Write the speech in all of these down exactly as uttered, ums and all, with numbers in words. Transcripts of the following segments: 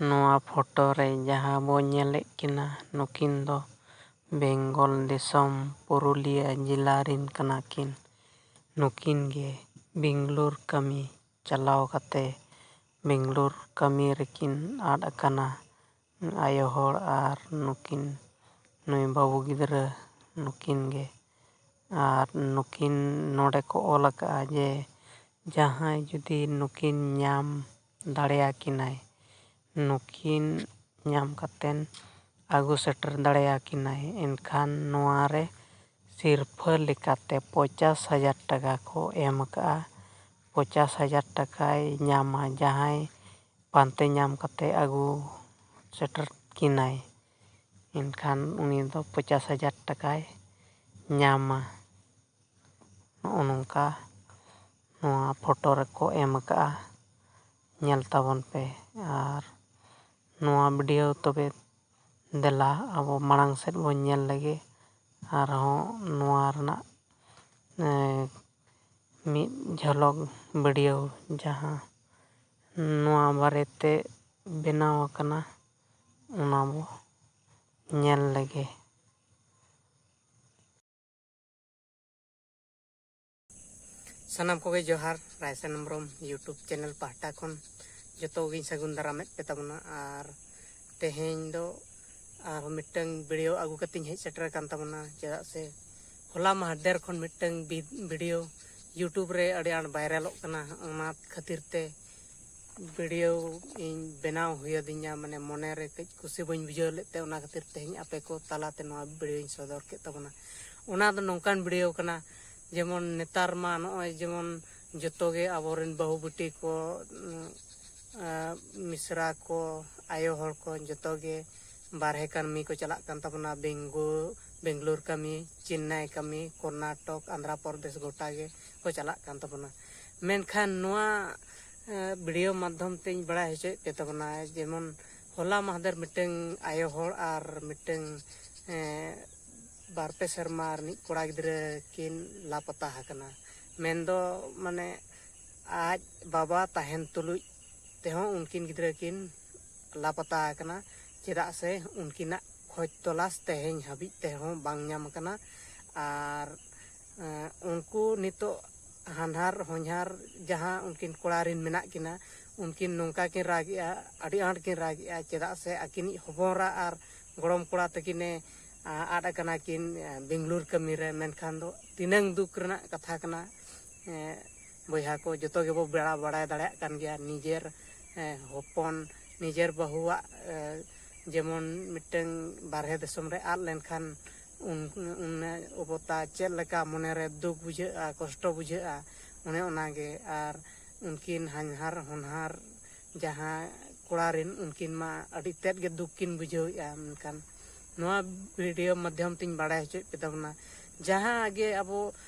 ᱱᱚᱣᱟ ᱯᱷᱳᱴᱳ ᱨᱮ ᱡᱟᱦᱟᱸ ᱵᱚ ᱧᱮᱞᱮᱫ ᱠᱤᱱᱟ, ᱱᱩᱠᱤᱱ ᱫᱚ ᱵᱮᱝᱜᱚᱞ ᱫᱤᱥᱚᱢ ᱯᱩᱨᱩᱞᱤᱭᱟᱹ ᱡᱮᱞᱟ ᱨᱤᱱ ᱠᱟᱱᱟ ᱠᱤᱱ᱾ ᱱᱩᱠᱤᱱ ᱜᱮ ᱵᱮᱝᱜᱟᱞᱳᱨ ᱠᱟᱹᱢᱤ ᱪᱟᱞᱟᱣ ᱠᱟᱛᱮ ᱵᱮᱝᱜᱟᱞᱳᱨ ᱠᱟᱹᱢᱤ ᱨᱮᱠᱤᱱ ᱟᱫ ᱟᱠᱟᱱᱟ, ᱟᱭᱳ ᱦᱚᱲ ᱟᱨ ᱱᱩᱠᱤᱱ, ᱱᱩᱭ ᱵᱟᱹᱵᱩ ᱜᱤᱫᱽᱨᱟᱹ ᱱᱩᱠᱤᱱ ᱜᱮ᱾ ᱟᱨ ᱱᱩᱠᱤᱱ ᱱᱚᱰᱮ ᱠᱚ ᱚᱞ ᱟᱠᱟᱫᱼᱟ ᱡᱮ ᱡᱟᱦᱟᱸᱭ ᱡᱩᱫᱤ ᱱᱩᱠᱤᱱ ᱧᱟᱢ ᱫᱟᱲᱮᱭᱟᱠᱤᱱᱟᱭ, ᱱᱩᱠᱤᱱ ᱧᱟᱢ ᱠᱟᱛᱮᱱ ᱟᱹᱜᱩ ᱥᱮᱴᱮᱨ ᱫᱟᱲᱮᱭᱟᱠᱤᱱᱟᱭ, ᱮᱱᱠᱷᱟᱱ ᱱᱚᱣᱟ ᱨᱮ ᱥᱤᱨᱯᱷᱟᱹ ᱞᱮᱠᱟᱛᱮ ᱯᱚᱧᱪᱟᱥ ᱦᱟᱡᱟᱨ ᱴᱟᱠᱟ ᱠᱚ ᱮᱢ ᱟᱠᱟᱫᱼᱟ᱾ ᱯᱚᱧᱪᱟᱥ ᱦᱟᱡᱟᱨ ᱴᱟᱠᱟᱭ ᱧᱟᱢᱟ ᱡᱟᱦᱟᱸᱭ ᱯᱟᱱᱛᱮ ᱧᱟᱢ ᱠᱟᱛᱮ ᱟᱹᱜᱩ ᱥᱮᱴᱮᱨ ᱠᱤᱱᱟᱭ, ᱮᱱᱠᱷᱟᱱ ᱩᱱᱤ ᱫᱚ ᱯᱚᱧᱪᱟᱥ ᱦᱟᱡᱟᱨ ᱴᱟᱠᱟᱭ ᱧᱟᱢᱟ᱾ ᱱᱚᱜᱼᱚ ᱱᱚᱝᱠᱟ ᱱᱚᱣᱟ ᱯᱷᱳᱴᱳ ᱨᱮᱠᱚ ᱮᱢ ᱟᱠᱟᱫᱼᱟ, ᱧᱮᱞ ᱛᱟᱵᱚᱱ ᱯᱮ᱾ ᱟᱨ ᱱᱚᱣᱟ ᱵᱷᱤᱰᱤᱭᱳ ᱛᱚᱵᱮ ᱫᱮᱞᱟ ᱟᱵᱚ ᱢᱟᱲᱟᱝ ᱥᱮᱫ ᱵᱚᱱ ᱧᱮᱞ ᱞᱮᱜᱮ, ᱟᱨᱦᱚᱸ ᱱᱚᱣᱟ ᱨᱮᱱᱟᱜ, ᱮ, ᱢᱤᱫ ᱡᱷᱚᱞᱚᱠ ᱵᱷᱤᱰᱤᱭᱳ ᱡᱟᱦᱟᱸ ᱱᱚᱣᱟ ᱵᱟᱨᱮᱛᱮ ᱵᱮᱱᱟᱣ ᱟᱠᱟᱱᱟ, ᱚᱱᱟ ᱵᱚ ᱧᱮᱞ ᱞᱮᱜᱮ᱾ ᱥᱟᱱᱟᱢ ᱠᱚᱜᱮ ᱡᱚᱦᱟᱨ, ᱨᱟᱭᱥᱟᱱ ᱦᱮᱢᱵᱨᱚᱢ YouTube ᱪᱮᱱᱮᱞ ᱯᱟᱦᱴᱟ ᱠᱷᱚᱱ ᱡᱚᱛᱚ ᱜᱮᱧ ᱥᱟᱹᱜᱩᱱ ᱫᱟᱨᱟᱢᱮᱫ ᱯᱮ ᱛᱟᱵᱚᱱᱟ᱾ ᱟᱨ ᱛᱮᱦᱮᱧ ᱫᱚ ᱟᱨᱦᱚᱸ ᱢᱤᱫᱴᱟᱝ ᱵᱷᱤᱰᱤᱭᱳ ᱟᱹᱜᱩ ᱠᱟᱛᱮᱧ ᱦᱮᱡ ᱥᱮᱴᱮᱨ ᱟᱠᱟᱱ ᱛᱟᱵᱚᱱᱟ, ᱪᱮᱫᱟᱜ ᱥᱮ ᱦᱚᱞᱟ ᱢᱟᱦᱫᱮᱨ ᱠᱷᱚᱱ ᱢᱤᱫᱴᱟᱝ ᱵᱷᱤ-, ᱵᱷᱤᱰᱤᱭᱳ YouTube ᱨᱮ ᱟᱹᱰᱤ ᱟᱸᱴ ᱵᱷᱟᱭᱨᱟᱞᱚᱜ ᱠᱟᱱᱟ, ᱚᱱᱟ ᱠᱷᱟᱹᱛᱤᱨ ᱛᱮ ᱵᱷᱤᱰᱤᱭᱳ ᱤᱧ ᱵᱮᱱᱟᱣ ᱦᱩᱭ ᱟᱹᱫᱤᱧᱟ, ᱢᱟᱱᱮ ᱢᱚᱱᱮ ᱨᱮ ᱠᱟᱹᱡ ᱠᱩᱥᱤ ᱵᱟᱹᱧ ᱵᱩᱡᱷᱟᱹᱣ ᱞᱮᱫ ᱛᱮ ᱚᱱᱟ ᱠᱷᱟᱹᱛᱤᱨ ᱛᱮᱦᱮᱧ ᱟᱯᱮ ᱠᱚ ᱛᱟᱞᱟᱛᱮ ᱱᱚᱣᱟ ᱵᱷᱤᱰᱤᱭᱳᱧ ᱥᱚᱫᱚᱨ ᱠᱮᱫ ᱛᱟᱵᱚᱱᱟ᱾ ᱚᱱᱟ ᱫᱚ ᱱᱚᱝᱠᱟᱱ ᱵᱷᱤᱰᱤᱭᱳ ᱠᱟᱱᱟ, ᱡᱮᱢᱚᱱ ᱱᱮᱛᱟᱨ ᱢᱟ ᱱᱚᱜᱼᱚᱭ ᱡᱮᱢᱚᱱ ᱡᱚᱛᱚ ᱜᱮ ᱟᱵᱚᱨᱮᱱ ᱵᱟᱹᱦᱩ ᱵᱤᱴᱤ ᱠᱚ, ᱩᱸ, ᱟᱸ, ᱢᱤᱥᱨᱟ ᱠᱚ, ᱟᱭᱳ ᱦᱚᱲ ᱠᱚ ᱡᱚᱛᱚ ᱜᱮ ᱵᱟᱨᱦᱮ ᱠᱟᱹᱢᱤ ᱠᱚ ᱪᱟᱞᱟᱜ ᱠᱟᱱ ᱛᱟᱵᱚᱱᱟ, ᱵᱮᱝᱜᱳ-, ᱵᱮᱝᱜᱟᱞᱳᱨ ᱠᱟᱹᱢᱤ, ᱪᱮᱱᱱᱟᱭ ᱠᱟᱹᱢᱤ, ᱠᱚᱨᱱᱟᱴᱚᱠ, ᱟᱱᱫᱷᱨᱟ ᱯᱨᱚᱫᱮᱥ ᱜᱚᱴᱟ ᱜᱮ ᱠᱚ ᱪᱟᱞᱟᱜ ᱠᱟᱱ ᱛᱟᱵᱚᱱᱟ᱾ ᱢᱮᱱᱠᱷᱟᱱ ᱱᱚᱣᱟ, ᱮᱸ, ᱵᱷᱤᱰᱤᱭᱳ ᱢᱟᱫᱽᱫᱷᱚᱢ ᱛᱮᱧ ᱵᱟᱲᱟᱭ ᱦᱚᱪᱚᱭᱮᱫ ᱯᱮ ᱛᱟᱵᱚᱱᱟ, ᱡᱮᱢᱚᱱ ᱦᱚᱞᱟ ᱢᱟᱦᱫᱮᱨ ᱢᱤᱫᱴᱟᱝ ᱟᱭᱳ ᱦᱚᱲ ᱟᱨ ᱢᱤᱫᱴᱟᱝ, ᱮᱸ, ᱵᱟᱨ ᱯᱮ ᱥᱮᱨᱢᱟ ᱨᱤᱱᱤᱡ ᱠᱚᱲᱟ ᱜᱤᱫᱽᱨᱟᱹ ᱠᱤᱱ ᱞᱟᱯᱟᱛᱟ ᱟᱠᱟᱱᱟ᱾ ᱢᱮᱱᱫᱚ ᱢᱟᱱᱮ ᱟᱡ ᱵᱟᱵᱟ ᱛᱟᱦᱮᱱ ᱛᱩᱞᱩᱡ ᱛᱮᱦᱚᱸ ᱩᱱᱠᱤᱱ ᱜᱤᱫᱽᱨᱟᱹ ᱠᱤᱱ ᱞᱟᱯᱟᱛᱟ ᱟᱠᱟᱱᱟ᱾ ᱪᱮᱫᱟᱜ ᱥᱮ ᱩᱱᱠᱤᱱᱟᱜ ᱠᱷᱚᱡᱽ ᱛᱚᱞᱟᱥ ᱛᱮᱦᱮᱧ ᱦᱟᱹᱵᱤᱡ ᱛᱮᱦᱚᱸ ᱵᱟᱝ ᱧᱟᱢ ᱟᱠᱟᱱᱟ᱾ ᱟᱨ ᱮᱸ, ᱩᱱᱠᱩ ᱱᱤᱛᱚᱜ ᱦᱟᱱᱦᱟᱨ ᱦᱚᱧᱦᱟᱨ ᱡᱟᱦᱟᱸ ᱩᱱᱠᱤᱱ ᱠᱚᱲᱟ ᱨᱤᱱ ᱢᱮᱱᱟᱜ ᱠᱤᱱᱟ, ᱩᱱᱠᱤᱱ ᱱᱚᱝᱠᱟ ᱠᱤᱱ ᱨᱟᱜᱮᱜᱼᱟ, ᱟᱹᱰᱤ ᱟᱸᱴ ᱠᱤᱱ ᱨᱟᱜᱮᱜᱼᱟ᱾ ᱪᱮᱫᱟᱜ ᱥᱮ ᱟᱹᱠᱤᱱᱤᱡ ᱦᱚᱯᱚᱱ ᱮᱨᱟ ᱟᱨ ᱜᱚᱲᱚᱢ ᱠᱚᱲᱟ ᱛᱟᱹᱠᱤᱱᱮ, ᱟ, ᱟᱫ ᱟᱠᱟᱱᱟ ᱠᱤᱱ, ᱮ, ᱵᱮᱝᱜᱟᱞᱩᱨ ᱠᱟᱹᱢᱤ ᱨᱮ᱾ ᱢᱮᱱᱠᱷᱟᱱ ᱫᱚ ᱛᱤᱱᱟᱹᱝ ᱫᱩᱠ ᱨᱮᱱᱟᱜ ᱠᱟᱛᱷᱟ ᱠᱟᱱᱟ, ᱮ, ᱵᱚᱭᱦᱟ ᱠᱚ, ᱡᱚᱛᱚ ᱜᱮᱵᱚ ᱵᱮᱲᱟ-, ᱵᱟᱲᱟᱭ ᱫᱟᱲᱮᱭᱟᱜ ᱠᱟᱱ ᱜᱮᱭᱟ᱾ ᱱᱤᱡᱮᱨ, ᱮ, ᱦᱚᱯᱚᱱ, ᱱᱤᱡᱮᱨ ᱵᱟᱹᱦᱩᱣᱟᱜ, ᱮ, ᱡᱮᱢᱚᱱ ᱢᱤᱫᱴᱟᱝ ᱵᱟᱨᱦᱮ ᱫᱤᱥᱚᱢ ᱨᱮ ᱟᱫ ᱞᱮᱱᱠᱷᱟᱱ ᱩᱱ, ᱩᱱ ᱚᱵᱚᱛᱟ ᱪᱮᱫ ᱞᱮᱠᱟ ᱢᱚᱱᱮᱨᱮ ᱫᱩᱠ ᱵᱩᱡᱷᱟᱹᱜᱼᱟ, ᱠᱚᱥᱴᱚ ᱵᱩᱡᱷᱟᱹᱜᱼᱟ, ᱚᱱᱮ ᱚᱱᱟᱜᱮ᱾ ᱟᱨ ᱩᱱᱠᱤᱱ ᱦᱟᱧᱦᱟᱨ ᱦᱚᱧᱦᱟᱨ ᱡᱟᱦᱟᱸ ᱠᱚᱲᱟ ᱨᱮᱱ, ᱩᱱᱠᱤᱱ ᱢᱟ ᱟᱹᱰᱤ ᱛᱮᱫ ᱜᱮ ᱫᱩᱠ ᱠᱤᱱ ᱵᱩᱡᱷᱟᱹᱣᱮᱫᱼᱟ᱾ ᱢᱮᱱᱠᱷᱟᱱ ᱱᱚᱣᱟ ᱵᱷᱤᱰᱤᱭᱳ ᱢᱟᱫᱽᱫᱷᱚᱢ ᱛᱤᱧ ᱵᱟᱲᱟᱭ ᱦᱚᱪᱚᱭᱮᱫ ᱯᱮ ᱛᱟᱵᱚᱱᱟ, ᱡᱟᱦᱟᱸ ᱜᱮ ᱟᱵᱚ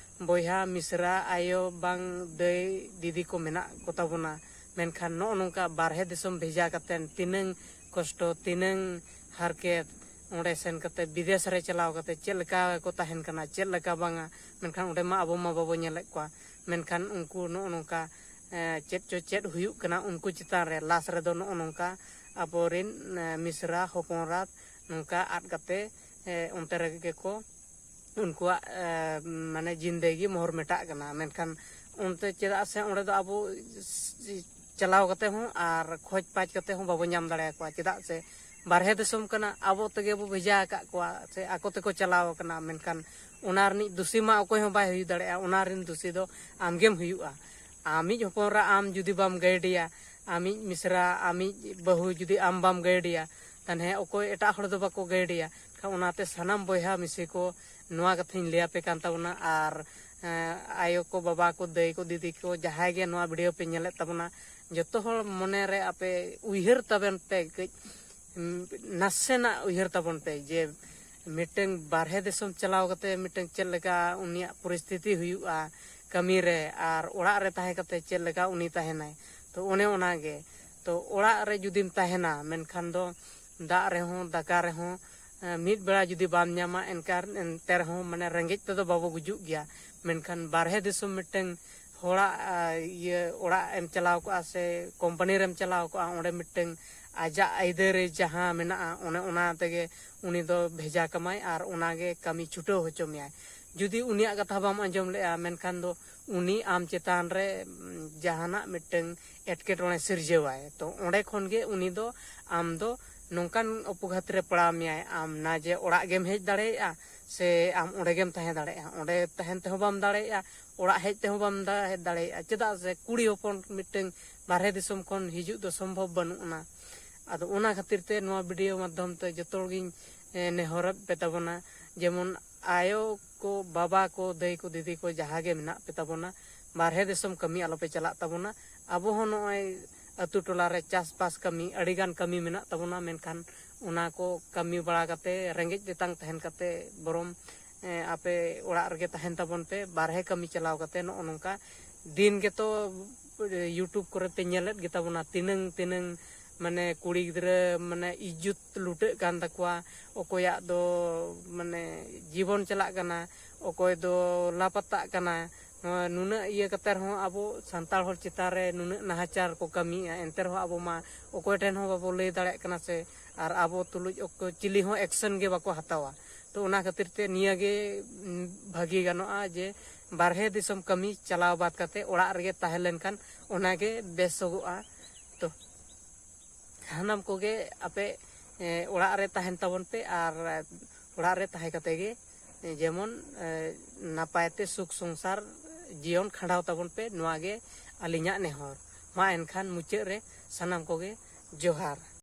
ᱵᱚᱭᱦᱟ, ᱢᱤᱥᱨᱟ, ᱟᱭᱳ, ᱵᱟᱝ ᱫᱟᱹᱭ, ᱫᱤᱫᱤ ᱠᱚ ᱢᱮᱱᱟᱜ ᱠᱚᱛᱟ ᱵᱚᱱᱟ, ᱢᱮᱱᱠᱷᱟᱱ ᱱᱚᱜᱼᱚ ᱱᱚᱝᱠᱟ ᱵᱟᱨᱦᱮ ᱫᱤᱥᱚᱢ ᱵᱷᱮᱡᱟ ᱠᱟᱛᱮᱫ ᱛᱤᱱᱟᱹᱝ ᱠᱚᱥᱴᱚ, ᱛᱤᱱᱟᱹᱝ ᱦᱟᱨᱠᱮᱛ, ᱚᱸᱰᱮ ᱥᱮᱱ ᱠᱟᱛᱮᱫ, ᱵᱤᱫᱮᱥ ᱨᱮ ᱪᱟᱞᱟᱣ ᱠᱟᱛᱮᱫ ᱪᱮᱫ ᱞᱮᱠᱟ ᱠᱚ ᱛᱟᱦᱮᱱ ᱠᱟᱱᱟ, ᱪᱮᱫ ᱞᱮᱠᱟ ᱵᱟᱝᱟ, ᱢᱮᱱᱠᱷᱟᱱ ᱚᱸᱰᱮ ᱢᱟ ᱟᱵᱚ ᱢᱟ ᱵᱟᱵᱚ ᱧᱮᱞᱮᱫ ᱠᱚᱣᱟ᱾ ᱢᱮᱱᱠᱷᱟᱱ ᱩᱱᱠᱩ ᱱᱚᱜᱼᱚ ᱱᱚᱝᱠᱟ, ᱮ, ᱪᱮᱫ ᱪᱚ ᱪᱮᱫ ᱦᱩᱭᱩᱜ ᱠᱟᱱᱟ ᱩᱱᱠᱩ ᱪᱮᱛᱟᱱ ᱨᱮ᱾ ᱞᱟᱥ ᱨᱮᱫᱚ ᱱᱚᱜᱼᱚ ᱱᱚᱝᱠᱟ ᱟᱵᱚᱨᱮᱱ, ᱮ, ᱢᱤᱥᱨᱟ ᱦᱚᱯᱚᱱ ᱮᱨᱟ ᱱᱚᱝᱠᱟ ᱟᱫ ᱠᱟᱛᱮ, ᱮ, ᱚᱱᱛᱮ ᱨᱮᱜᱮ ᱠᱚ ᱩᱱᱠᱩᱣᱟᱜ, ᱮ, ᱢᱟᱱᱮ ᱡᱤᱱᱫᱮᱜᱤ ᱢᱚᱦᱚᱨ ᱢᱮᱴᱟᱜ ᱠᱟᱱᱟ᱾ ᱢᱮᱱᱠᱷᱟᱱ ᱚᱱᱛᱮ ᱪᱮᱫᱟᱜ ᱥᱮ ᱚᱸᱰᱮ ᱫᱚ ᱟᱵᱚ ᱪᱟᱞᱟᱣ ᱠᱟᱛᱮ ᱦᱚᱸ ᱟᱨ ᱠᱷᱚᱡᱽ ᱯᱟᱸᱪ ᱠᱟᱛᱮ ᱦᱚᱸ ᱵᱟᱵᱚ ᱧᱟᱢ ᱫᱟᱲᱮᱭᱟᱠᱚᱣᱟ᱾ ᱪᱮᱫᱟᱜ ᱥᱮ ᱵᱟᱨᱦᱮ ᱫᱤᱥᱚᱢ ᱠᱟᱱᱟ, ᱟᱵᱚ ᱛᱮᱜᱮ ᱵᱚ ᱵᱷᱮᱡᱟ ᱟᱠᱟᱫ ᱠᱚᱣᱟ ᱥᱮ ᱟᱠᱚ ᱛᱮᱠᱚ ᱪᱟᱞᱟᱣ ᱟᱠᱟᱱᱟ᱾ ᱢᱮᱱᱠᱷᱟᱱ ᱚᱱᱟ ᱨᱤᱱᱤᱡ ᱫᱩᱥᱤ ᱢᱟ ᱚᱠᱚᱭ ᱦᱚᱸ ᱵᱟᱭ ᱦᱩᱭ ᱫᱟᱲᱮᱭᱟᱜᱼᱟ, ᱚᱱᱟ ᱨᱤᱱ ᱫᱩᱥᱤ ᱫᱚ ᱟᱢᱜᱮᱢ ᱦᱩᱭᱩᱜᱼᱟ᱾ ᱟᱢᱤᱡ ᱦᱚᱯᱚᱱ ᱮᱨᱟ ᱟᱢ ᱡᱩᱫᱤ ᱵᱟᱢ ᱜᱟᱭᱤᱰᱮᱭᱟ, ᱟᱢᱤᱡ ᱢᱤᱥᱨᱟ, ᱟᱢᱤᱡ ᱵᱟᱹᱦᱩ ᱡᱩᱫᱤ ᱟᱢ ᱵᱟᱢ ᱜᱟᱭᱤᱰᱮᱭᱟ, ᱛᱟᱦᱚᱞᱮ ᱚᱠᱚᱭ ᱮᱴᱟᱜ ᱦᱚᱲ ᱫᱚ ᱵᱟᱠᱚ ᱜᱟᱭᱤᱰᱮᱭᱟ᱾ ᱮᱱᱠᱷᱟᱱ ᱚᱱᱟᱛᱮ ᱥᱟᱱᱟᱢ ᱵᱚᱭᱦᱟ ᱢᱤᱥᱤ ᱠᱚ ᱱᱚᱣᱟ ᱠᱟᱛᱷᱟᱧ ᱞᱟᱹᱭ ᱟᱯᱮ ᱠᱟᱱ ᱛᱟᱵᱚᱱᱟ᱾ ᱟᱨ, ᱮᱸ, ᱟᱭᱳ ᱠᱚ, ᱵᱟᱵᱟ ᱠᱚ, ᱫᱟᱹᱭ ᱠᱚ, ᱫᱤᱫᱤ ᱠᱚ, ᱡᱟᱦᱟᱸᱭ ᱜᱮ ᱱᱚᱣᱟ ᱵᱷᱤᱰᱤᱭᱳ ᱯᱮ ᱧᱮᱞᱮᱫ ᱛᱟᱵᱚᱱᱟ, ᱡᱚᱛᱚ ᱦᱚᱲ ᱢᱚᱱᱮ ᱨᱮ ᱟᱯᱮ ᱩᱭᱦᱟᱹᱨ ᱛᱟᱵᱮᱱ ᱯᱮ ᱠᱟᱹᱡ, ᱩᱸ, ᱱᱟᱥᱮᱱᱟᱜ ᱩᱭᱦᱟᱹᱨ ᱛᱟᱵᱚᱱ ᱯᱮ ᱡᱮ ᱢᱤᱫᱴᱟᱝ ᱵᱟᱨᱦᱮ ᱫᱤᱥᱚᱢ ᱪᱟᱞᱟᱣ ᱠᱟᱛᱮ ᱢᱤᱫᱴᱟᱝ ᱪᱮᱫ ᱞᱮᱠᱟ ᱩᱱᱤᱭᱟᱜ ᱯᱚᱨᱤᱥᱛᱷᱤᱛᱤ ᱦᱩᱭᱩᱜᱼᱟ ᱠᱟᱹᱢᱤ ᱨᱮ, ᱟᱨ ᱚᱲᱟᱜ ᱨᱮ ᱛᱟᱦᱮᱸ ᱠᱟᱛᱮ ᱪᱮᱫ ᱞᱮᱠᱟ ᱩᱱᱤ ᱛᱟᱦᱮᱱᱟᱭ᱾ ᱛᱚ ᱚᱱᱮ ᱚᱱᱟ ᱜᱮ᱾ ᱛᱚ ᱚᱲᱟᱜ ᱨᱮ ᱡᱩᱫᱤᱢ ᱛᱟᱦᱮᱱᱟ, ᱢᱮᱱᱠᱷᱟᱱ ᱫᱚ ᱫᱟᱜ ᱨᱮᱦᱚᱸ, ᱫᱟᱠᱟ ᱨᱮᱦᱚᱸ, ᱮᱸ, ᱢᱤᱫ ᱵᱮᱲᱟ ᱡᱩᱫᱤ ᱵᱟᱢ ᱧᱟᱢᱟ, ᱮᱱᱠᱟᱱ, ᱮᱱᱛᱮ ᱨᱮᱦᱚᱸ ᱢᱟᱱᱮ ᱨᱮᱸᱜᱮᱡ ᱛᱮᱫᱚ ᱵᱟᱵᱚ ᱜᱩᱡᱩᱜ ᱜᱮᱭᱟ᱾ ᱢᱮᱱᱠᱷᱟᱱ ᱵᱟᱨᱦᱮ ᱫᱤᱥᱚᱢ ᱢᱤᱫᱴᱟᱝ ᱦᱚᱲᱟᱜ ᱤᱭᱟᱹ ᱚᱲᱟᱜ ᱮᱢ ᱪᱟᱞᱟᱣ ᱠᱚᱜᱼᱟ ᱥᱮ ᱠᱳᱢᱯᱟᱱᱤ ᱨᱮᱢ ᱪᱟᱞᱟᱣ ᱠᱚᱜᱼᱟ, ᱚᱸᱰᱮ ᱢᱤᱫᱴᱟᱝ ᱟᱡᱟᱜ ᱟᱹᱭᱫᱟᱹᱨᱤ ᱡᱟᱦᱟᱸ ᱢᱮᱱᱟᱜᱼᱟ, ᱚᱱᱮ ᱚᱱᱟ ᱛᱮᱜᱮ ᱩᱱᱤ ᱫᱚ ᱵᱷᱮᱡᱟ ᱠᱟᱢᱟᱭ ᱟᱨ ᱚᱱᱟᱜᱮ ᱠᱟᱹᱢᱤ ᱪᱷᱩᱴᱟᱹᱣ ᱦᱚᱪᱚ ᱢᱮᱭᱟᱭ᱾ ᱡᱩᱫᱤ ᱩᱱᱤᱭᱟᱜ ᱠᱟᱛᱷᱟ ᱵᱟᱢ ᱟᱸᱡᱚᱢ ᱞᱮᱜᱼᱟ, ᱢᱮᱱᱠᱷᱟᱱ ᱫᱚ ᱩᱱᱤ ᱟᱢ ᱪᱮᱛᱟᱱ ᱨᱮ ᱡᱟᱦᱟᱱᱟᱜ ᱢᱤᱫᱴᱟᱝ ᱮᱴᱠᱮᱴᱚᱬᱮ ᱥᱤᱨᱡᱟᱹᱣᱟᱭ᱾ ᱛᱚ ᱚᱸᱰᱮ ᱠᱷᱚᱱ ᱜᱮ ᱩᱱᱤ ᱫᱚ ᱟᱢ ᱫᱚ ᱱᱚᱝᱠᱟᱱ ᱚᱯᱚᱜᱷᱟᱛ ᱨᱮ ᱯᱟᱲᱟᱣ ᱢᱮᱭᱟᱭ, ᱟᱢ ᱱᱟ ᱡᱮ ᱚᱲᱟᱜ ᱜᱮᱢ ᱦᱮᱡ ᱫᱟᱲᱮᱭᱟᱜᱼᱟ ᱥᱮ ᱟᱢ ᱚᱸᱰᱮ ᱜᱮᱢ ᱛᱟᱦᱮᱸ ᱫᱟᱲᱮᱭᱟᱜᱼᱟ᱾ ᱚᱸᱰᱮ ᱛᱟᱦᱮᱱ ᱛᱮᱦᱚᱸ ᱵᱟᱢ ᱫᱟᱲᱮᱭᱟᱜᱼᱟ, ᱚᱲᱟᱜ ᱦᱮᱡ ᱛᱮᱦᱚᱸ ᱵᱟᱢ ᱫᱟᱲᱮᱭᱟᱜᱼᱟ᱾ ᱪᱮᱫᱟᱜ ᱥᱮ ᱠᱩᱲᱤ ᱦᱚᱯᱚᱱ ᱢᱤᱫᱴᱟᱝ ᱵᱟᱨᱦᱮ ᱫᱤᱥᱚᱢ ᱠᱷᱚᱱ ᱦᱤᱡᱩᱜ ᱫᱚ ᱥᱚᱢᱵᱷᱚᱵ ᱵᱟᱹᱱᱩᱜ ᱟᱱᱟ᱾ ᱟᱫᱚ ᱚᱱᱟ ᱠᱷᱟᱹᱛᱤᱨ ᱛᱮ ᱱᱚᱣᱟ ᱵᱷᱤᱰᱤᱭᱳ ᱢᱟᱫᱽᱫᱷᱚᱢ ᱛᱮ ᱡᱚᱛᱚ ᱦᱚᱲ ᱜᱤᱧ ᱱᱮᱦᱚᱨᱮᱫ ᱯᱮ ᱛᱟᱵᱚᱱᱟ, ᱡᱮᱢᱚᱱ ᱟᱭᱳ ᱠᱚ, ᱵᱟᱵᱟ ᱠᱚ, ᱫᱟᱹᱭ ᱠᱚ, ᱫᱤᱫᱤ ᱠᱚ, ᱡᱟᱦᱟᱸ ᱜᱮ ᱢᱮᱱᱟᱜ ᱯᱮ ᱛᱟᱵᱚᱱᱟ, ᱵᱟᱨᱦᱮ ᱫᱤᱥᱚᱢ ᱠᱟᱹᱢᱤ ᱟᱞᱚᱯᱮ ᱪᱟᱞᱟᱜ ᱛᱟᱵᱚᱱᱟ᱾ ᱟᱵᱚ ᱦᱚᱸ ᱱᱚᱜᱼᱚᱭ ᱟᱹᱛᱩ ᱴᱚᱞᱟ ᱨᱮ ᱪᱟᱥᱵᱟᱥ ᱠᱟᱹᱢᱤ, ᱟᱹᱰᱤᱜᱟᱱ ᱠᱟᱹᱢᱤ ᱢᱮᱱᱟᱜ ᱛᱟᱵᱚᱱᱟ, ᱢᱮᱱᱠᱷᱟᱱ ᱚᱱᱟ ᱠᱚ ᱠᱟᱹᱢᱤ ᱵᱟᱲᱟ ᱠᱟᱛᱮ, ᱨᱮᱸᱜᱮᱡ ᱛᱮᱛᱟᱝ ᱛᱟᱦᱮᱱ ᱠᱟᱛᱮ, ᱵᱚᱨᱚᱢ ᱟᱯᱮ ᱚᱲᱟᱜ ᱨᱮᱜᱮ ᱛᱟᱦᱮᱱ ᱛᱟᱵᱚᱱ ᱯᱮ᱾ ᱵᱟᱨᱦᱮ ᱠᱟᱹᱢᱤ ᱪᱟᱞᱟᱣ ᱠᱟᱛᱮ ᱱᱚᱜᱼᱚ ᱱᱚᱝᱠᱟ ᱫᱤᱱ ᱜᱮᱛᱚ YouTube ᱠᱚᱨᱮ ᱯᱮ ᱧᱮᱞᱮᱫ ᱜᱮᱛᱟ ᱵᱚᱱᱟ, ᱛᱤᱱᱟᱹᱝ ᱛᱤᱱᱟᱹᱝ ᱢᱟᱱᱮ ᱠᱩᱲᱤ ᱜᱤᱫᱽᱨᱟᱹ ᱢᱟᱱᱮ ᱤᱡᱽᱡᱚᱛ ᱞᱩᱴᱟᱹᱜ ᱠᱟᱱ ᱛᱟᱠᱚᱣᱟ, ᱚᱠᱚᱭᱟᱜ ᱫᱚ ᱢᱟᱱᱮ ᱡᱤᱵᱚᱱ ᱪᱟᱞᱟᱜ ᱠᱟᱱᱟ, ᱚᱠᱚᱭ ᱫᱚ ᱞᱟᱯᱟᱛᱟᱜ ᱠᱟᱱᱟ᱾ ᱱᱚᱣᱟ ᱱᱩᱱᱟᱹᱜ ᱤᱭᱟᱹ ᱠᱟᱛᱮ ᱨᱮᱦᱚᱸ ᱟᱵᱚ ᱥᱟᱱᱛᱟᱲ ᱦᱚᱲ ᱪᱮᱛᱟᱱ ᱨᱮ ᱱᱩᱱᱟᱹᱜ ᱱᱟᱦᱟᱪᱟᱨ ᱠᱚ ᱠᱟᱹᱢᱤᱭᱮᱫᱼᱟ, ᱮᱱᱛᱮ ᱨᱮᱦᱚᱸ ᱟᱵᱚ ᱢᱟ ᱚᱠᱚᱭ ᱴᱷᱮᱱ ᱦᱚᱸ ᱵᱟᱵᱚ ᱞᱟᱹᱭ ᱫᱟᱲᱮᱭᱟᱜ ᱠᱟᱱᱟ ᱥᱮ, ᱟᱨ ᱟᱵᱚ ᱛᱩᱞᱩᱡ ᱚᱠᱚᱭ ᱪᱤᱞᱤ ᱦᱚᱸ ᱮᱠᱥᱮᱱ ᱜᱮ ᱵᱟᱠᱚ ᱦᱟᱛᱟᱣᱟ᱾ ᱛᱚ ᱚᱱᱟ ᱠᱷᱟᱹᱛᱤᱨ ᱛᱮ ᱱᱤᱭᱟᱹ ᱜᱮ ᱵᱷᱟᱹᱜᱤ ᱜᱟᱱᱚᱜᱼᱟ ᱡᱮ ᱵᱟᱨᱦᱮ ᱫᱤᱥᱚᱢ ᱠᱟᱹᱢᱤ ᱪᱟᱞᱟᱣ ᱵᱟᱫ ᱠᱟᱛᱮ ᱚᱲᱟᱜ ᱨᱮᱜᱮ ᱛᱟᱦᱮᱸ ᱞᱮᱱᱠᱷᱟᱱ ᱚᱱᱟᱜᱮ ᱵᱮᱥᱚᱜᱚᱜᱼᱟ᱾ ᱛᱚ ᱥᱟᱱᱟᱢ ᱠᱚᱜᱮ ᱟᱯᱮ ᱚᱲᱟᱜ ᱨᱮ ᱛᱟᱦᱮᱱ ᱛᱟᱵᱚᱱ ᱯᱮ ᱟᱨ ᱚᱲᱟᱜ ᱨᱮ ᱛᱟᱦᱮᱸ ᱠᱟᱛᱮ ᱜᱮ ᱡᱮᱢᱚᱱ ᱱᱟᱯᱟᱭ ᱛᱮ ᱥᱩᱠ ᱥᱚᱝᱥᱟᱨ ᱡᱤᱭᱚᱱ ᱠᱷᱟᱸᱰᱟᱣ ᱛᱟᱵᱚᱱ ᱯᱮ, ᱱᱚᱣᱟ ᱜᱮ ᱟᱹᱞᱤᱧᱟᱜ ᱱᱮᱦᱚᱨ᱾ ᱢᱟ ᱮᱱᱠᱷᱟᱱ ᱢᱩᱪᱟᱹᱫ ᱨᱮ ᱥᱟᱱᱟᱢ ᱠᱚᱜᱮ ᱡᱚᱦᱟᱨ᱾